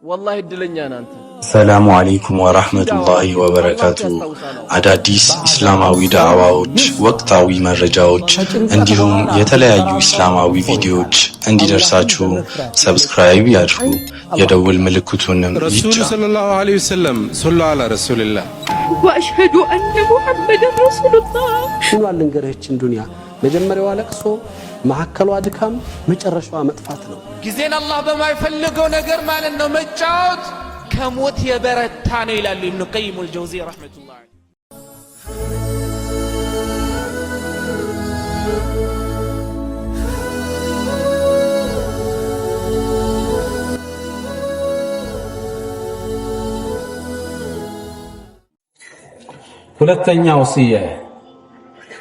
ወላሂ እድለኛ ነህ አንተ። ሰላሙ አለይኩም ወራህመቱላሂ ወበረካቱ። አዳዲስ እስላማዊ ዳዕዋዎች፣ ወቅታዊ መረጃዎች እንዲሁም የተለያዩ እስላማዊ ቪዲዮዎች እንዲደርሳችሁ subscribe ያድርጉ፣ የደውል ምልክቱንም ረሱሉ ይጫኑ። ሰለላሁ ዐለይሂ ወሰለም ሶሉ ዐላ ረሱልላህ። وأشهد أن محمدا رسول الله። ምኗን ልንገርህ? ይህችን ዱንያ መጀመሪያዋ ለቅሶ፣ መካከሏ ድካም፣ መጨረሻዋ መጥፋት ነው። ጊዜን አላህ በማይፈልገው ነገር ማለት ነው መጫወት ከሞት የበረታ ነው ይላሉ ኢብኑ ቀይም አልጀውዚ ረሕመቱላህ ዐለይህ። ሁለተኛ ወስያ፣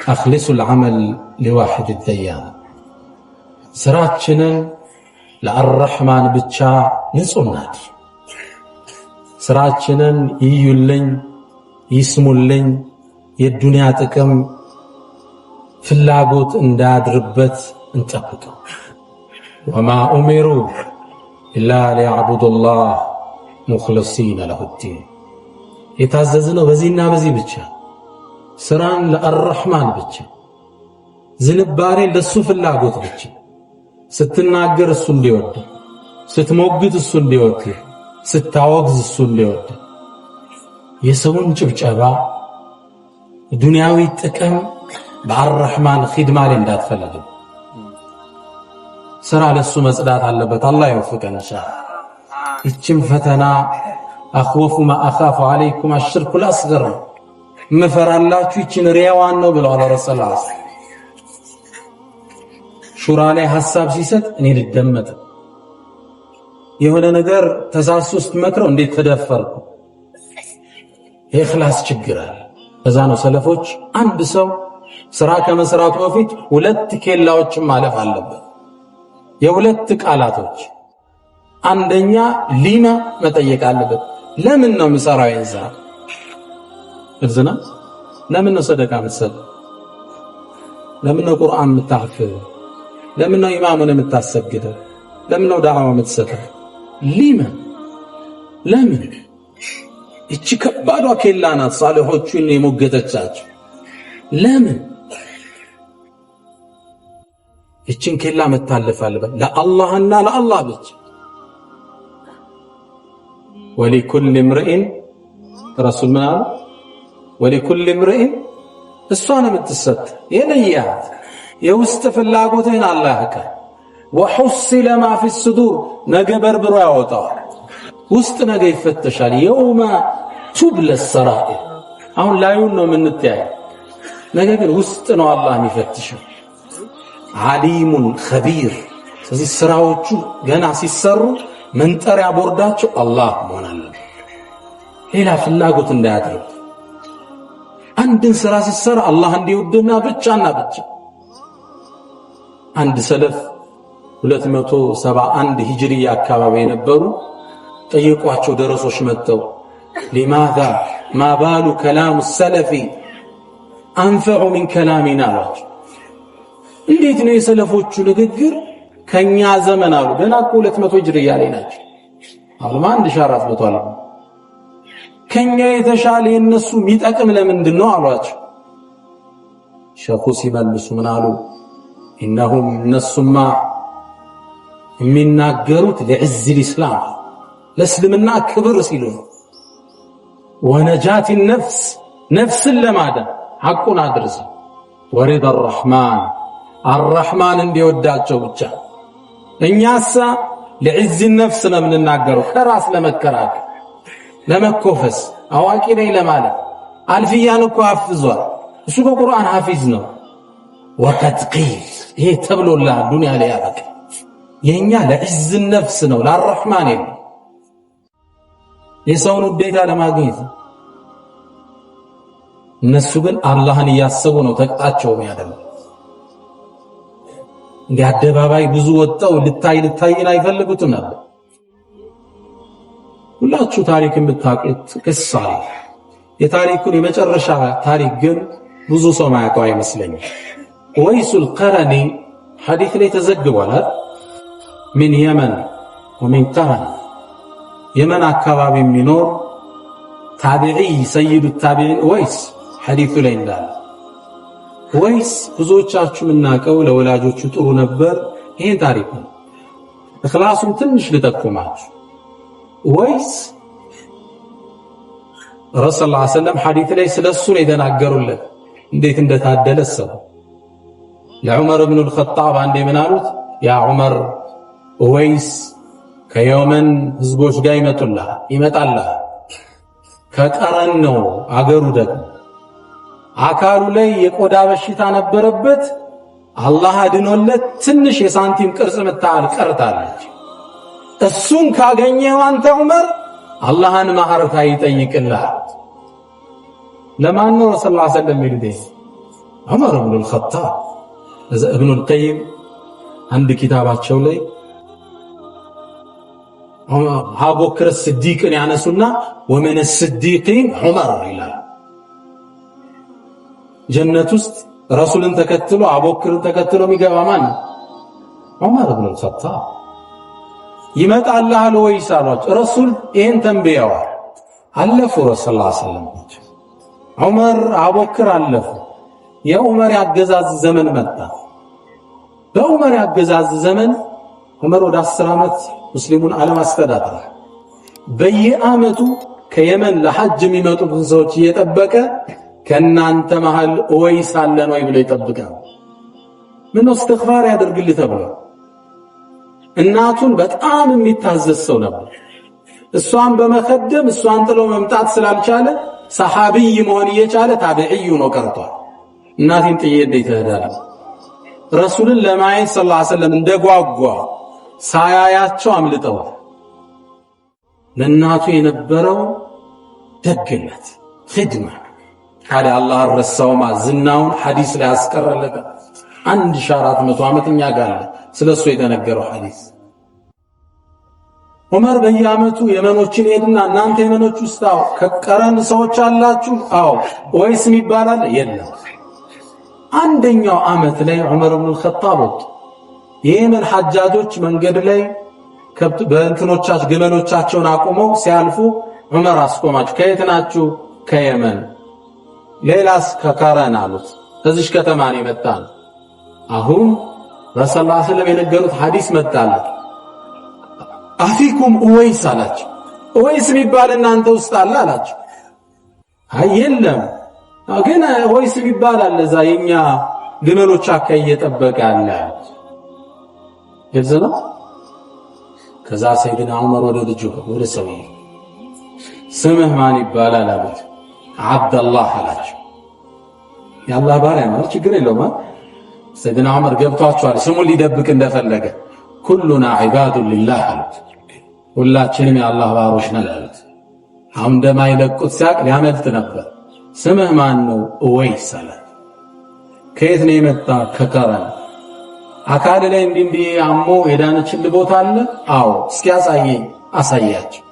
أخلصوا العمل لواحد الديان፣ ስራችንን ለአረሕማን ብቻ ንጹህ እናድርግ። ስራችንን ይዩልኝ ይስሙልኝ የዱንያ ጥቅም ፍላጎት እንዳያድርበት እንጠብቀው። وما أمروا إلا ليعبدوا الله مخلصين له الدين። የታዘዝነው በዚህና በዚህ ብቻ፣ ስራን ለአረሕማን ብቻ፣ ዝንባሌን ለሱ ፍላጎት ብቻ። ስትናገር እሱ እንዲወድ፣ ስትሞግት እሱ እንዲወድ፣ ስታወግዝ እሱ እንዲወድ፣ የሰውን ጭብጨባ ዱንያዊ ጥቅም በአረሕማን ኺድማ ላይ እንዳትፈልግ። ስራ ለሱ መጽዳት አለበት። አላህ ይወፍቀን ኢንሻአላህ። ይህችም ፈተና أخوف ما أخاف عليكم الشرك الأصغر ነው፣ ምፈራላችሁ ይችን ሪያዋን ነው ብለዋል ረሱል። ሹራ ላይ ሐሳብ ሲሰጥ እኔ ልደመጥ፣ የሆነ ነገር ተሳስቶ ስትመክረው እንዴት ተደፈርኩ፣ የኢኽላስ ችግር አለ። ከዛ ነው ሰለፎች አንድ ሰው ስራ ከመስራቱ በፊት ሁለት ኬላዎችን ማለፍ አለበት። የሁለት ቃላቶች አንደኛ ሊማ መጠየቅ አለበት። ለምን ነው የምሰራው ይሄን ስራ? ግልጽ ነው። ለምን ነው ሰደቃ የምትሰጠው? ለምን ነው ቁርአን የምታሕፍዘው? ለምን ነው ኢማሙን የምታሰግደው? ለምን ነው ዳዕዋ የምትሰጠው? ሊማ፣ ለምን? እቺ ከባዷ ኬላ ናት። ሳሊሖቹን የሞገተቻቸው ለምን? እችን ኬላ መታለፍ አለበት ለአላህና ለአላህ ብቻ። ولكل امرئ ረሱል ምን አሉ? ولكل امرئ እሷ ነው የምትሰጥ የነያት የውስጥ ፍላጎትህን አላህ ያውቃል። وحصل ما في الصدور ነገ በርብሮ ያወጣዋል። ውስጥ ነገ ይፈተሻል። يوم تبلى السرائر አሁን ላዩን ነው የምንተያይ፣ ነገ ግን ውስጥ ነው አላህ የሚፈትሸው። عليم خبير። ስለዚህ ስራዎቹ ገና ሲሰሩ መንጠሪያ ቦርዳቸው አላህ መሆን አለበት። ሌላ ፍላጎት እንዳያደርግ አንድን ስራ ሲሰራ አላህ እንዲወድና ብቻና ብቻ። አንድ ሰለፍ 271 ሂጅሪያ አካባቢ የነበሩ ጠየቋቸው። ደረሶች መጥተው لماذا ما بال كلام السلف أنفع من كلامنا አሏቸው። እንዴት ነው የሰለፎቹ ንግግር ከኛ ዘመን አሉ። ገና እኮ 200 ሂጅሪያ ላይ ናቸው። አሁንማ 1400 አሉ። ከኛ የተሻለ የነሱ የሚጠቅም ለምንድን ነው አሏቸው። ሸኹ ሲመልሱ ምን አሉ? إنهم እነሱማ የሚናገሩት لعز الإسلام ለእስልምና ክብር ሲሉ ነው። ونجاة النفس ነፍስን ለማዳን ሐቁን አድርሰ ورضا الرحمن አረሕማን እንዲወዳቸው ብቻ። እኛሳ لعز النفس ነው የምንናገረው፣ ከራስ ለመከራከር ለመኮፈስ አዋቂ ነኝ ለማለት። አልፍያን እኮ አፍዟል እሱ በቁርአን ሐፊዝ ነው። وقد قيل ይሄ ተብሎልሃል ዱንያ ላይ ያበቃ። የእኛ لعز النفس ነው ለአረሕማን የለም የሰውን ውዴታ ለማግኘት። እነሱ ግን አላህን እያሰቡ ነው ተቅጣቸው የሚያደርጉ። እንዲህ አደባባይ ብዙ ወጥተው ልታይ ልታይን አይፈልጉትም ነበር። ሁላችሁ ታሪክ የምታውቁት ቅሳ አለ። የታሪኩን የመጨረሻ ታሪክ ግን ብዙ ሰው ማያውቀው አይመስለኝም። ወይሱል ቀረኒ ሐዲስ ላይ ተዘግቧል። من يمن ومن قرن የመን አካባቢ የሚኖር ታቢዒ ሰይዱ ታቢዒን ወይስ ሐዲሱ ላይ እንዳለ ወይስ ብዙዎቻችሁ የምናውቀው ለወላጆቹ ጥሩ ነበር። ይሄን ታሪክ ነው። እኽላሱን ትንሽ ልጠቁማችሁ። ወይስ ረሱል ሰለላሁ ዐለይሂ ወሰለም ሐዲስ ላይ ስለሱ ነው የተናገሩለት፣ እንዴት እንደታደለ ሰው። ለዑመር ብኑ አልኸጣብ አንዴ ምን አሉት? ያ ዑመር ወይስ ከየመን ህዝቦች ጋር ይመጡልሃል ይመጣልሃል። ከቀረን ነው አገሩ ደግሞ አካሉ ላይ የቆዳ በሽታ ነበረበት። አላህ አድኖለት ትንሽ የሳንቲም ቅርጽ ምታህል ቀርታለች። እሱን ካገኘው አንተ ዑመር አላህን ማህረታ ይጠይቅልሃል። ለማን ነው ረሱል ሰለላሁ ዐለይሂ ወሰለም የሚሉት? ዑመር ብኑ አልኸጣብ። እብኑል ቀይም አንድ ኪታባቸው ላይ አቡበክር ስዲቅን ያነሱና ወመን ስዲቂን ዑመር ይላል። ጀነት ውስጥ ረሱልን ተከትሎ አቡበክርን ተከትሎ የሚገባ ማን ነው? ዑመር ብን አልኸጣብ። ይመጣልሃል ወይስ አሏቸው። ረሱል ይሄን ተንብየዋል። አለፉ። ረሱል ሰለላሁ ዐለይሂ ዑመር አቡበክር አለፉ። የዑመር ያገዛዝ ዘመን መጣ። በዑመር ያገዛዝ ዘመን ዑመር ወደ 10 ዓመት ሙስሊሙን ዓለም አስተዳድሯል። በየዓመቱ ከየመን ለሐጅ የሚመጡትን ሰዎች እየጠበቀ ከእናንተ መሃል ኡወይስ አለን ወይ ብሎ ይጠብቃል። ምነው እስትግፋር ያደርግልህ ተብሎ እናቱን በጣም የሚታዘዝ ሰው ነበር። እሷን በመከደም እሷን ጥሎ መምጣት ስላልቻለ ሰሐቢይ መሆን እየቻለ ታቢዒ ሆኖ ቀርቷል። እናቴን ጥዬ እንዴት እሄዳለሁ? ረሱልን ለማየት ሰለላሁ ዐለይሂ ወሰለም እንደጓጓ ሳያያቸው አምልጠዋል። ለእናቱ የነበረው ደግነት ኺድማ ታዲያ አላህ አልረሳውማ። ዝናውን ሐዲስ ላይ ያስቀረለት 1400 ዓመት እኛ ጋር አለ ስለሱ የተነገረው ሐዲስ። ዑመር በየዓመቱ የመኖችን ሄድና እናንተ የመኖች ውስጥ አዎ ከቀረን ሰዎች አላችሁ? አዎ። ወይስ የሚባል የለም። አንደኛው ዓመት ላይ ዑመር ብን አልኸጣብ ወጡ። የየመን ሐጃጆች መንገድ ላይ በእንትኖቻቸው ግመሎቻቸውን አቁመው ሲያልፉ ዑመር አስቆማቸው። ከየት ናችሁ? ከየመን። ሌላስ? ከከረን አሉት። ከዚች ከተማ ነው የመጣ ነው። አሁን ረሱል ሰለላሁ ዐለይሂ ወሰለም የነገሩት ሐዲስ መጣለት። أفيكم ኡወይስ አላቸው። ኡወይስ የሚባል እናንተ ውስጥ አለ አላቸው። አይ የለም፣ ግን ኡወይስ የሚባል አለ እዛ የኛ ግመሎች አካባቢ እየጠበቀ አለ። ግልጽ ነው። ከዛ ሰይድና ዑመር ወደ ልጁ ወደ ሰውዬው ስምህ ማን ይባላል አሉት። አብደላህ አላቸው። የአላህ ባሪያ ነው፣ ችግር የለውም። ሰይድና ዑመር ገብቷቸዋል፣ ስሙን ሊደብቅ እንደፈለገ። ኩሉና ዒባዱ ሊላህ አሉት። ሁላችንም የአላህ ባሮች ነን አሉት። አሁን እንደማይለቁት ሲያቅ ሊያመልጥ ነበር። ስምህ ማን ነው? እወይስ አላት። ከየት ነው የመጣ? ከከረን። አካል ላይ እንዲህ እንዲህ አሞ የዳነችልህ ቦታ አለ? አዎ። እስኪ አሳየኝ። አሳያቸው።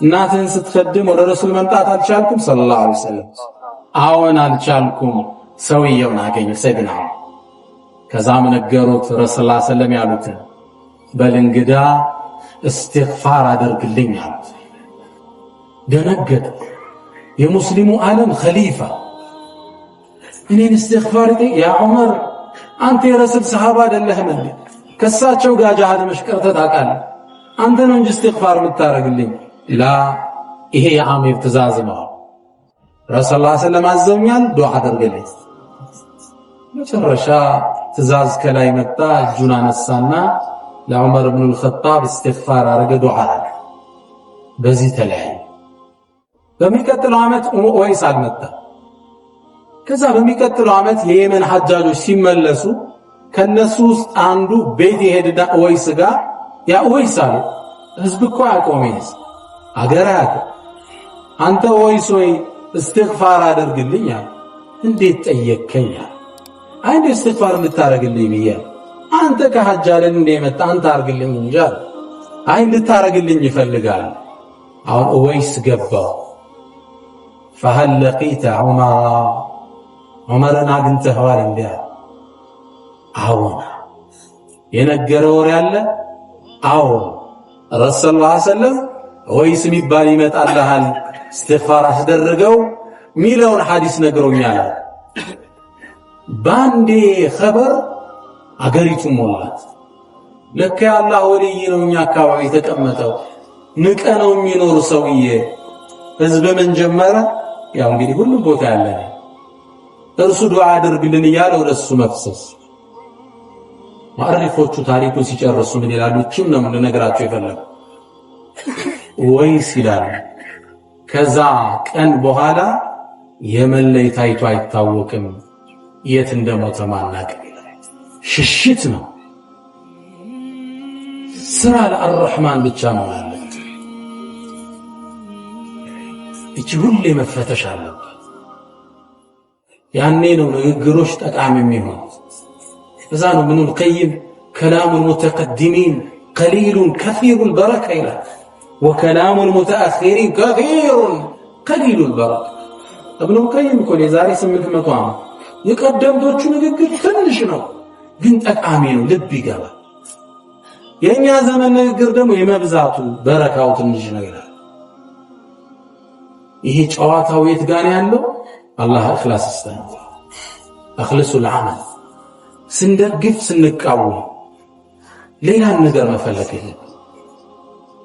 እናትህን ስትከድም ወደ ረሱል መምጣት አልቻልኩም? ሰለላሁ ዐለይሂ ወሰለም። አዎን አልቻልኩም። ሰውየውን አገኘ ሰይድና። ከዛም ነገሩት ረሱል ሰለም ያሉትን። በል እንግዳ እስትግፋር አደርግልኝ አሉት። ደነገጠ። የሙስሊሙ ዓለም ኸሊፋ እኔን እስትግፋር? ያ ዑመር አንተ የረሱል ሰሃባ አይደለህም እንዴ? ከሳቸው ጋር ጃሃድ መሽቀርተህ ታውቃለህ። አንተ ነው እንጂ እስትግፋር የምታደርግልኝ። ላ ይሄ የአሚር ትእዛዝ ነው። ረሱል ሰለም አዘውኛል፣ ዱዓ አድርግልኝ። መጨረሻ ትእዛዝ ከላይ መጣ። እጁን አነሳና ለዑመር ብን አልኸጣብ እስትግፋር አረገ፣ ዱዓ አረገ። በዚህ ተለያዩ። በሚቀጥለው ዓመት ወይስ አልመጣ። ከዛ በሚቀጥለው ዓመት የየመን ሐጃጆች ሲመለሱ ከነሱ ውስጥ አንዱ ቤት የሄድና ወይስ ጋር ያ ወይስ አሉ። ህዝብ እኮ አያውቀውም፣ ህዝብ አገር አያውቅም። አንተ ወይስ ወይ እስትግፋር አደርግልኝ አለ። እንዴት ጠየቅከኝ አለ። አይ እንዴ እስትግፋር እንድታረግልኝ ብዬ። አንተ ከሐጅ አይደል እንደ የመጣ አንተ አርግልኝ እንጂ አለ። አይ እንድታረግልኝ ይፈልጋል። አሁን ወይስ ገባው። ፈሀል ለቂተ ዑመራ ዑመርን አግኝተኸዋል እንዴ? አዎን። የነገረ ወሬ አለ? አዎን። ረሱል ሰለላሁ ዐለይሂ ወሰለም ወይስ የሚባል ይመጣልሃል፣ እስትግፋር አስደርገው ሚለውን ሐዲስ ነግሮኛል። ባንዴ ኸበር አገሪቱ ሞላት። ለካ የአላህ ወልይ ነው እኛ አካባቢ የተቀመጠው፣ ንቀ ነው የሚኖር ሰውዬ። ህዝብ ምን ጀመረ? ያው እንግዲህ ሁሉም ቦታ ያለ እርሱ ዱዓ አድርግልን እያለ ወደሱ መፍሰስ። ሙአሪፎቹ ታሪኩን ሲጨርሱ ምን ይላሉ? እቺን ነው ልነግራቸው የፈለጉ። ወይስ ይላሉ ከዛ ቀን በኋላ የመን ላይ ታይቶ አይታወቅም፣ የት እንደሞተ ማናቅም ይላል። ሽሽት ነው። ስራ ለአርረሕማን ብቻ መሆን አለበት። እቺ ሁሌ መፈተሽ አለበት። ያኔ ነው ንግግሮች ጠቃሚ የሚሆኑት። እዛ ነው ኢብኑል ቀይም كلام المتقدمين قليل كثير البركة ይላል። وكلام المتأخرين كثير قليل البركة። ኢብኑል ቀይም እኮ የዛሬ 800 ዓመት የቀደምቶቹ ንግግር ትንሽ ነው፣ ግን ጠቃሚ ነው፣ ልብ ይገባል። የእኛ ዘመን ንግግር ደግሞ የመብዛቱ በረካው ትንሽ ነው ይላል። ይሄ ጨዋታው የት ጋር ያለው? አላህ እኽላስ ይስጠን። أخلصوا العمل ስንደግፍ ስንቃወም ሌላን ነገር መፈለግ የለም።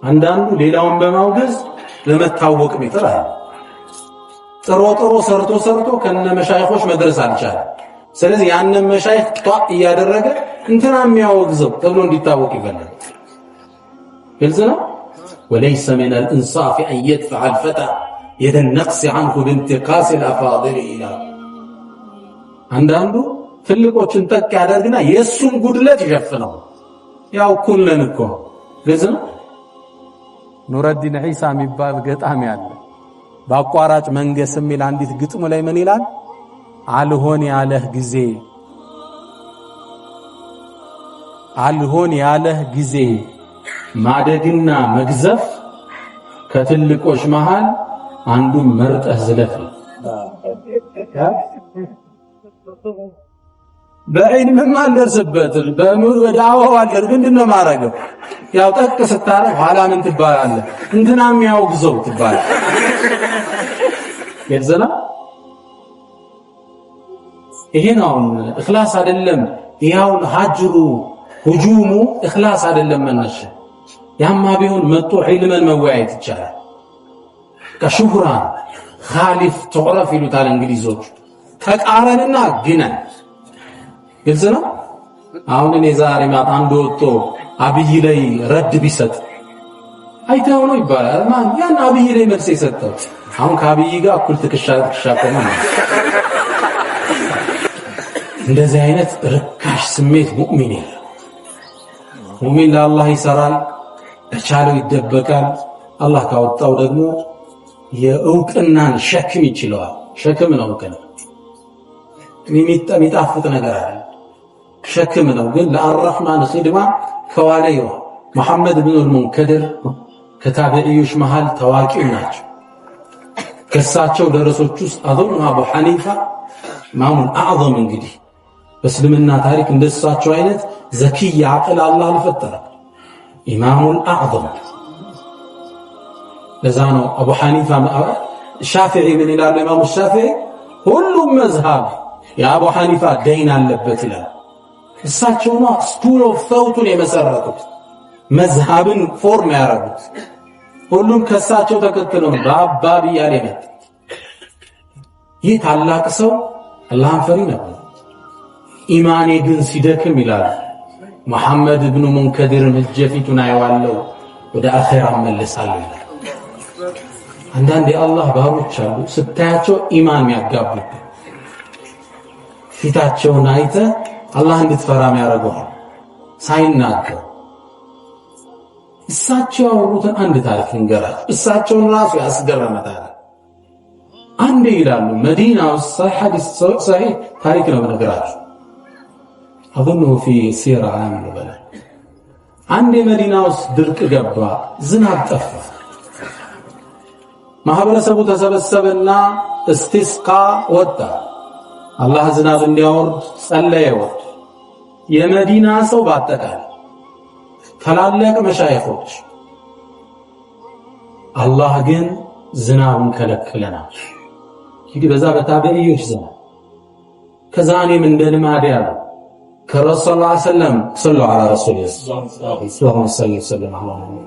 አንዳንዱ ሌላውን በማውገዝ ለመታወቅ ይጥራል። ጥሮ ጥሮ ሰርቶ ሰርቶ ከነ መሻይኾች መድረስ አልቻለም። ስለዚህ ያንን መሻይኽ ጧ እያደረገ እንትና የሚያወግዘው ተብሎ እንዲታወቅ ይፈልጋል። ግልጽ ነው። وليس من الإنصاف أن يدفع الفتى يد النقص عنه بانتقاص الأفاضل ይላል። አንዳንዱ ትልቆችን ጠቅ ያደርግና የእሱን ጉድለት ይሸፍነው። ያው እኩል ነን እኮ ግልጽ ነው። ኑረዲን ዒሳ የሚባል ገጣሚ አለ። በአቋራጭ መንገስ የሚል አንዲት ግጥሙ ላይ ምን ይላል? አልሆን ያለህ ጊዜ አልሆን ያለህ ጊዜ ማደግና መግዘፍ ከትልቆች መሃል አንዱን መርጠህ ዝለፍ። በዒልምም አልደርስበትም በምር በዳዋው አልደርስ። ምንድን ነው የማደርገው? ያው ጠቅ ስታረግ ኋላ ምን ትባላለህ? እንትና የሚያወግዘው ትባላለህ። ግልጽ ነው። ይሄ ነው አሁን እኽላስ አይደለም። ይኸውን ሀጅሩ ሁጁሙ እኽላስ አይደለም መነሻ። ያማ ቢሆን መጥቶ ዒልመን መወያየት ይቻላል። ከሹህራን خالف تعرف ይሉታል እንግሊዞቹ። ተቃረንና ግነን። ግልጽ ነው። አሁን እኔ ዛሬ ማታ አንድ ወጥቶ አብይ ላይ ረድ ቢሰጥ አይተው ነው ይባላል። ማን ያን አብይ ላይ መልስ የሰጠው? አሁን ከአብይ ጋር እኩል ትከሻ ትከሻ ቆመ ነው። እንደዚህ አይነት ርካሽ ስሜት ሙእሚን የለም። ሙእሚን ለአላህ ይሰራል፣ በቻለው ይደበቃል። አላህ ካወጣው ደግሞ የእውቅናን ሸክም ይችለዋል። ሸክም ነው እውቅና፣ የሚጣፍጥ ነገር አለ፣ ሸክም ነው። ግን ለአራህማን ኺድማ ከዋለ ይሆን። መሐመድ ብኑል ሙንከድር ከታቢዕዮች መሃል ታዋቂው ናቸው። ከሳቸው ደረሶች ውስጥ አظن አቡ ሐኒፋ ኢማሙል አዕዘም፣ እንግዲህ በእስልምና ታሪክ እንደሳቸው አይነት ዘኪይ አቅል አላህ አልፈጠረም። ኢማሙል አዕዘም። ለዛ ነው አቡ ሐኒፋ ሻፊዒ ምን ይላሉ? ኢማሙ ሻፊዒ ሁሉም መዝሃብ የአቡ ሐኒፋ ደይን አለበት ይላል። እሳቸው ነው school of thought ኡን የመሰረቱት፣ መዝሃብን form ያደረጉት። ሁሉም ከእሳቸው ተከትለው በአባብ እያለ የመጣ ይህ ታላቅ ሰው አላህን ፈሪ ነበር። ኢማኔ ግን ሲደክም ይላል መሐመድ ብኑ ሙንከድርን እጀ ፊቱን አየዋለሁ፣ ወደ አኼራ እመለሳለሁ ይላል። አንዳንድ የአላህ ባሮች አሉ፣ ስታያቸው ኢማን ያጋቡብህ፣ ፊታቸውን አይተ አላህ እንድትፈራ ያደርገዋል ሳይናገር። እሳቸው ያወሩትን አንድ ታሪክ ልንገራችሁ። እሳቸውን ራሱ ያስገረመ ታሪክ። አንዴ ይላሉ መዲና ውስጥ፣ ሐዲስ ሰሒህ ታሪክ ነው በነገራችሁ፣ أظنه في سير أعلام النبلاء። አንዴ መዲና ውስጥ ድርቅ ገባ፣ ዝናብ ጠፋ። ማህበረሰቡ ተሰበሰበና እስቲስቃ ወጣ። አላህ ዝናብ እንዲያወርድ ጸለየ። ወጥ የመዲና ሰው በአጠቃላይ ታላላቅ መሻይኾች አላህ ግን ዝናቡን ከለከለናል። እንግዲህ በዛ በታቢዒዮች ዘመን ከዛ እኔም እንደ ልማድ ያለ ከረሱል ሰለላሁ ዐለይሂ ወሰለም ሰለላሁ ዐላ ረሱል ሰለላሁ ዐለይሂ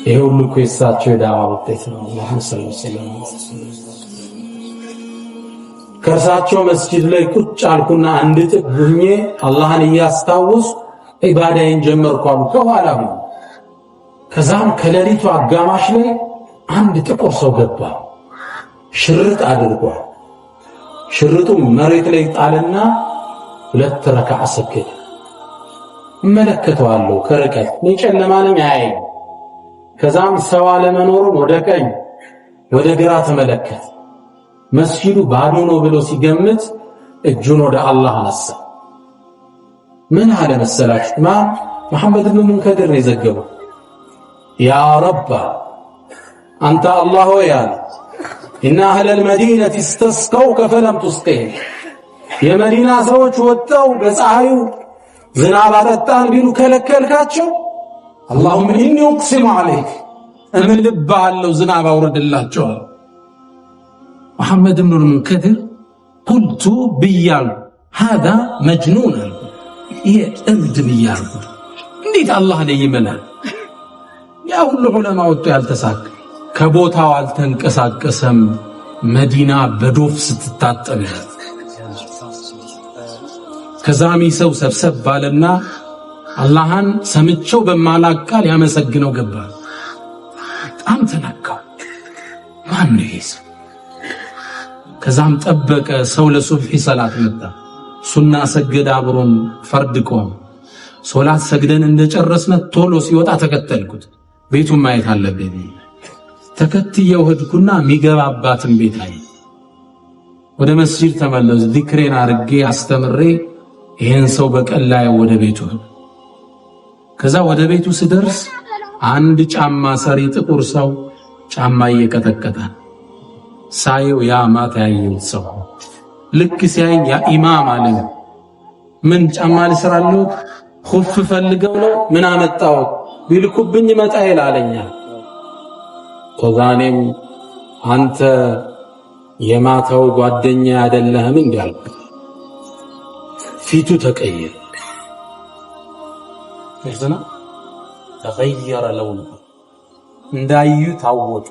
ይሄ ሁሉ እኮ የእሳቸው የዳዋ ውጤት ነው። ከእርሳቸው መስጂድ ላይ ቁጭ አልኩና አንድ ጥግ ሁኜ አላህን እያስታወስኩ ዒባዳዬን ጀመርኩ አሉ። ከኋላ ከዛም ከሌሊቱ አጋማሽ ላይ አንድ ጥቁር ሰው ገባ። ሽርጥ አድርጓል። ሽርጡ መሬት ላይ ጣለና 2 ረክዓ ሰገደ። እመለከተዋለሁ ከርቀት እኔ ጨለማ ነኝ አያይም። ከዛም ሰው አለመኖሩን ወደ ቀኝ ወደ ግራ ተመለከተ። መስጂዱ ባዶ ነው ብሎ ሲገምት እጁን ወደ አላህ አነሳ። ምን አለ መሰላችሁ? ኢማም መሐመድ ብን ሙንከድር ነው የዘገበው። ያ ረብ አንተ አላህ ሆይ አለ إن أهل المدينة استسقوك فلم تسقهم፣ የመዲና ሰዎች ወጥተው በፀሐዩ ዝናብ አጠጣን ቢሉ ከለከልካቸው። اللهم إني أقسم عليك እምልብሃለሁ ዝናብ አውርድላቸዋል። መሐመድ ብኑል ሙንከድር قلت ብያሉ هذا مجنون አልኩ፣ ይሄ እብድ ብያልኩ። እንዴት አላህ ላይ ይምላል? ያ ሁሉ ዑለማ ወጥቶ ያልተሳካ ከቦታው አልተንቀሳቀሰም። መዲና በዶፍ ስትታጠብ ከዛሚ ሰው ሰብሰብ ባለና አላህን ሰምቸው በማላቅ ቃል ያመሰግነው ገባ። በጣም ተናካው። ማን ነው ይሄ ሰው? ከዛም ጠበቀ። ሰው ለሱብሒ ሰላት መጣ። ሱና ሰገደ፣ አብሮን ፈርድ ቆም። ሶላት ሰግደን እንደጨረስነ ቶሎ ሲወጣ ተከተልኩት። ቤቱን ማየት አለብኝ። ተከትየው ሄድኩና የሚገባባትን ቤት አይ ወደ መስጂድ ተመለሱ። ዚክሬን አርጌ አስተምሬ ይሄን ሰው በቀላዩ ወደ ቤቱ። ከዛ ወደ ቤቱ ስደርስ አንድ ጫማ ሰሪ ጥቁር ሰው ጫማ እየቀጠቀጠ ሳየው ያ ማታ ያየሁት ሰው ልክ ሲያየኝ ያ ኢማም አለኝ። ምን ጫማ ልሰራለሁ? ኹፍ ፈልገው ነው ምን አመጣው ቢልኩብኝ መጣ ይላለኛ። ከዛ እኔም አንተ የማታው ጓደኛ አይደለህም እንዴ አልኩት። ፊቱ ተቀየረ። ከዛ ተቀየረ ለውኑ እንዳዩ ታወቀ።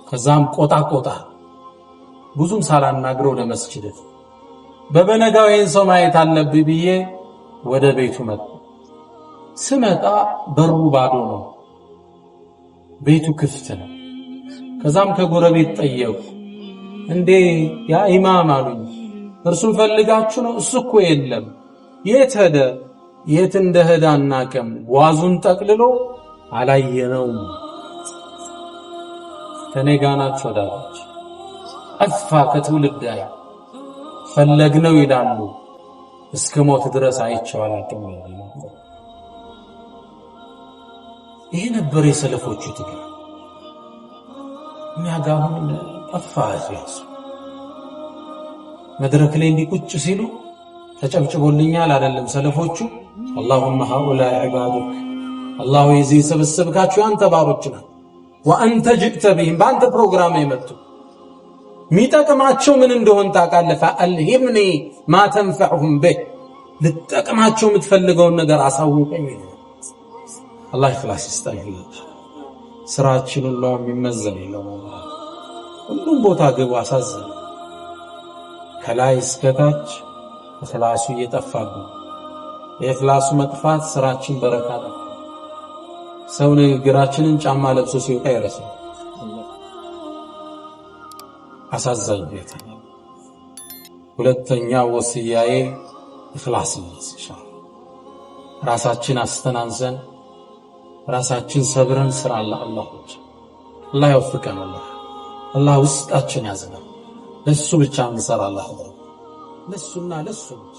ከዛም ቆጣ ቆጣ ብዙም ሳላናግረው ለመስጂድ በበነጋው ይሄን ሰው ማየት አለብኝ ብዬ ወደ ቤቱ መጣ። ስመጣ በሩ ባዶ ነው፣ ቤቱ ክፍት ነው። ከዛም ከጎረቤት ጠየቁ። እንዴ ያ ኢማም አሉኝ፣ እርሱን ፈልጋችሁ ነው? እሱ እኮ የለም። የት ሄደ? የት እንደሄደ አናውቅም። ጓዙን ጠቅልሎ አላየነውም። ከኔ ጋር ናችሁ ወዳጆች። ጠፋ ከትውልድ ላይ ፈለግነው ይላሉ። እስከ ሞት ድረስ አይቼው አላውቅም። ይሄ ነበር የሰለፎቹ ትግል። እኛ ጋር አሁን ጠፋ። መድረክ ላይ እንዲህ ቁጭ ሲሉ ተጨብጭቦልኛል አይደለም ሰለፎቹ። اللهم هؤلاء عبادك፣ አላሁ የዚህ የሰበሰብካቸው ያንተ ባሮች ናቸው። وأنت جئت بهم፣ በአንተ ፕሮግራም የመጡ የሚጠቅማቸው ምን እንደሆን ታውቃለህ። فألهمني ما تنفعهم به፣ ልጠቅማቸው የምትፈልገውን ነገር አሳውቀኝ። አላህ ኢኽላስ ይስጠን። ስራችን ሁሉ የሚመዘን የለውም። ሁሉም ቦታ ግቡ አሳዘነ። ከላይ እስከታች ኢኽላሱ እየጠፋብን፣ የኢኽላሱ መጥፋት ስራችን በረካ ጠፋ። ሰው ንግግራችንን ጫማ ለብሶ ሲወጣ ይረሳል። አሳዛኝ ሁኔታ። ሁለተኛ ወስያዬ ኢኽላስ ነው። ራሳችን አስተናንሰን ራሳችን ሰብረን ስራ አላህ ብቻ። አላህ ይወፍቀን። አላህ ውስጣችን ያዝናል። ለሱ ብቻ እንሰራ አላህ ለሱና ለሱ ብቻ።